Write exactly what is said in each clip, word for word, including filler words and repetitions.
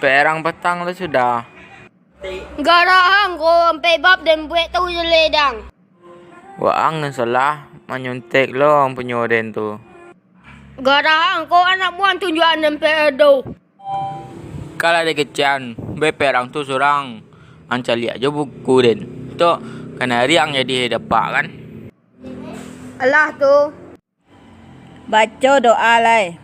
Perang patang tu sudah. Garahang ko ampek bab den buek tu je ledang. Waang nan salah, manyontek lo ang punyo den tu. Garahang ko anak buah tunjuakan den pedo. Kalah dek kecian, be perang tu surang. Ang caliak jo buku den. Tok, kanari ang jadi dapak kan? Alah tu. Baco doa lai.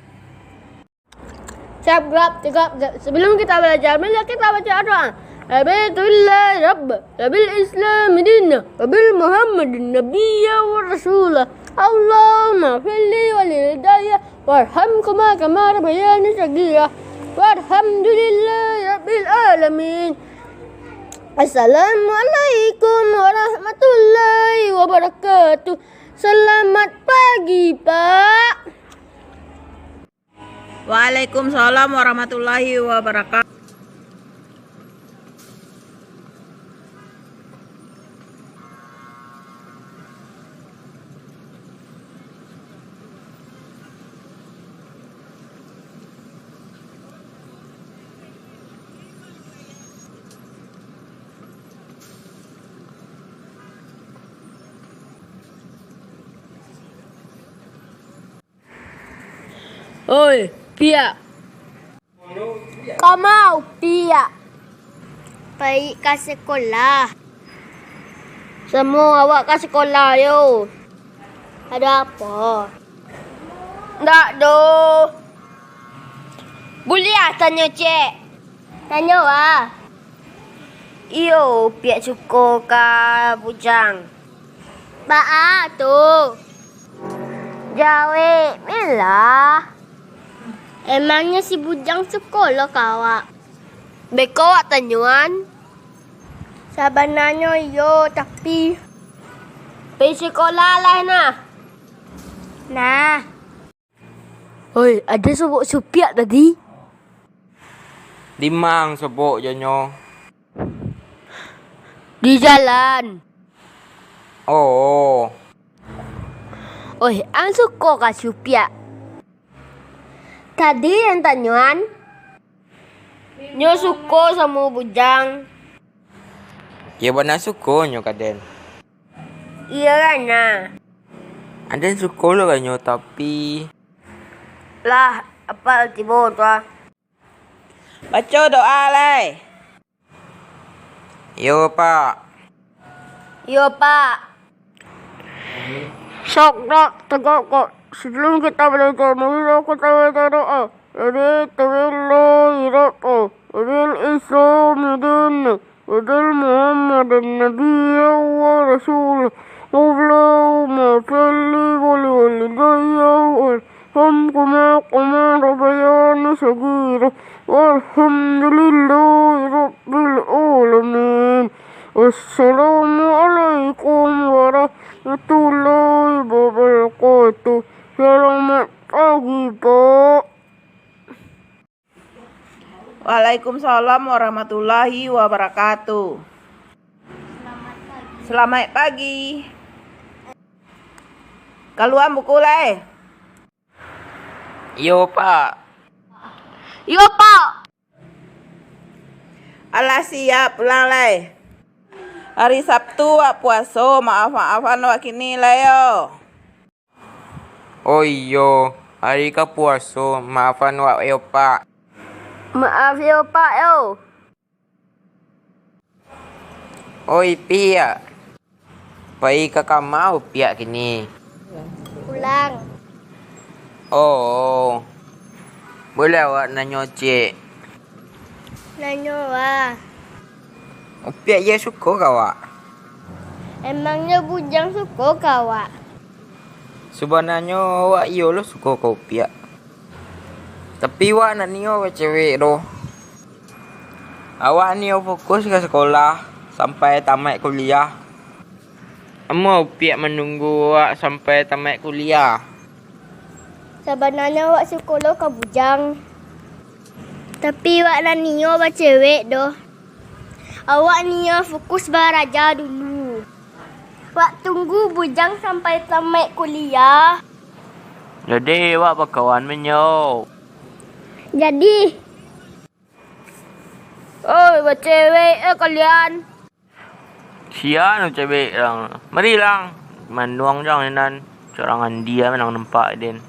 Siap, gerak, tegap, tegap. Sebelum kita belajar, marilah kita baca doa. Rabbi tullah Rabb, Rabbil Islam dina, Rabbil Muhammadin nabiyya wa rasula. Allahumma salli wa lillahi warhamhuma kama rabbayani shaghira. Walhamdulillahi rabbil alamin. Assalamualaikum warahmatullahi wabarakatuh. Selamat pagi, Pak. Waalaikumsalam warahmatullahi wabarakatuh. Oi, piak. Kamau, piak. Pai ka sekolah. Samo awak ka sekolah yo. Ado apo? Ndak doh. Buliah tanyo, Cek? Tanyo, ah. Iyo, piak suko ka bujang. Baa tu? Jawek, Mila. Emangnyo si bujang suko lo ka awak? Beko awak tanyoan? Sabananyo iyo, tapi. Pai sikolah lah, nah. Nah. Oi, ado sobok supiak tadi. Di ma ang sobok jo nyo? Di jalan. Oh. Oi, ang suko ka supiak? Tadi ang tanyoan. Nyo suko samo bujang. Iyo bana suko nyo ka den. Iyo bana. Aden suko lo ka nyo, tapi. Lah, apak tibo tu ah. Baco doa lai. Iyo, Pak. Iyo, Pak. Sok, nak, tegak, kok. Sebelum kita belajar, marilah kita baca doa. Jadi, tawillah, irapa. Wabil Islam, dina. Wabil Muhammadin, nabiyya wa rasula. Allahumma salli wa liwalidayya wa Hum kuma kuma rabayani sagira. Walhamdulillahi rabbil alamin. Assalamualaikum warahmatullahi wabarakatuh. Selamat pagi, Pak. Waalaikumsalam warahmatullahi wabarakatuh. Selamat pagi. Kalua buku lai. Iyo, Pak. Iyo, Pak. Alah siap, pulang lai. Hari Sabtu wak puaso, maaf-maafan wak kini lai yo. Oh iyo, hari ka puaso, maafan wak yo, Pak. Maaf yo, Pak yo. Oi, Piak. Pai ka kama Upiak kini? Pulang. Oh, boleh awak nanyo ciek? Nanyo, ah. Upiak iyo suko ka awak? Emangnyo Bujang suko ka awak? Sabananyo awak iyo lo suko ka Upiak. Tapi wak ndak nio ka cewek doh. Awak nio fokus ka sekolah sampai tamaik kuliah. Amuah Upiak manunggu wak sampai tamaik kuliah. Sabananyo wak suko lo ka Bujang. Tapi wak ndak nio bacewek doh. Awak nio fokus baraja dulu. Wak tunggu Bujang sampai tamaik kuliah. Jadi, wak bakawan manyo? Jadi. Oi, bacewek eh kalian. Sia nu cewek lang. Mari lang. Manuang jang nan. Corang andia manang nampak den.